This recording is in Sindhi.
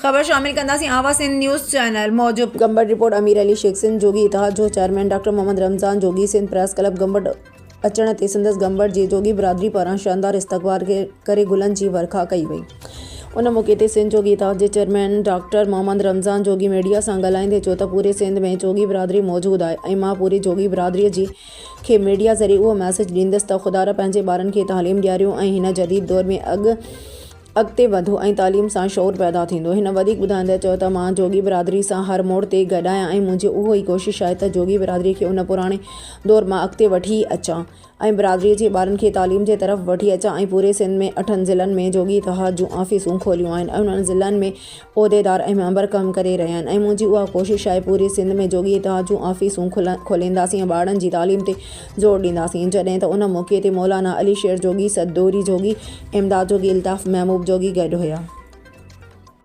خبر شامل ڪنداسين آواز سنڌ نيوز چينل موجب. گمبٽ، رپورٽ، امير علي شيخ، سنڌ جوڳي اتحاد جو chairman doctor Muhammad Ramzan Jogi Sindh press club Gambat اچڻ تي سندس گمبٽ جي جوڳي برادري پاران شاندار استقبال ڪري گلن جي ورکا ڪئي وئي. ان موقعي تي سنڌ جوڳي اتحاد جي chairman doctor Muhammad Ramzan Jogi media سان ڳالهائيندي چيو ته پوري سنڌ ۾ جوڳي برادري موجود آهي ۽ مان پوري جوڳي برادري جي کي ميڊيا ذريعي اهو ميسيج ڏيندس ته خدارا پنهنجي ٻارن کي تعليم ڏياريو ۽ هن جديد دور ۾ اڳ اڳتي وڌو ۽ تعليم سان شعور پيدا ٿيندو. هن وڌيڪ ٻڌائيندي چيو ته مان جوڳي برادري سان هر موڙ تي گڏ آهيان ۽ منهنجي اهو ئي ڪوشش آهي ته جوڳي برادري کي ان پراڻي دور مان اڳتي وٺي اچان ۽ برادري جي ٻارن کي تعليم جي طرف وٺي اچان ۽ پوري سنڌ ۾ اٺن ضلعن ۾ جوڳي اتحاد جون آفيسون کوليون آهن ۽ انهن ضلعن ۾ عهديدار ۽ ميمبر ڪم ڪري رهيا آهن ۽ منهنجي اها ڪوشش آهي پوري سنڌ ۾ جوڳي اتحاد جون آفيسون کولينداسين ۽ ٻارڙن جي تعليم تي زور ڏينداسين جڏهن ته ان موقعي تي مولانا علي شير جوڳي، صدوري جوڳي، امداد جوڳي، الطاف محبوب جوڳي گڏ هيا.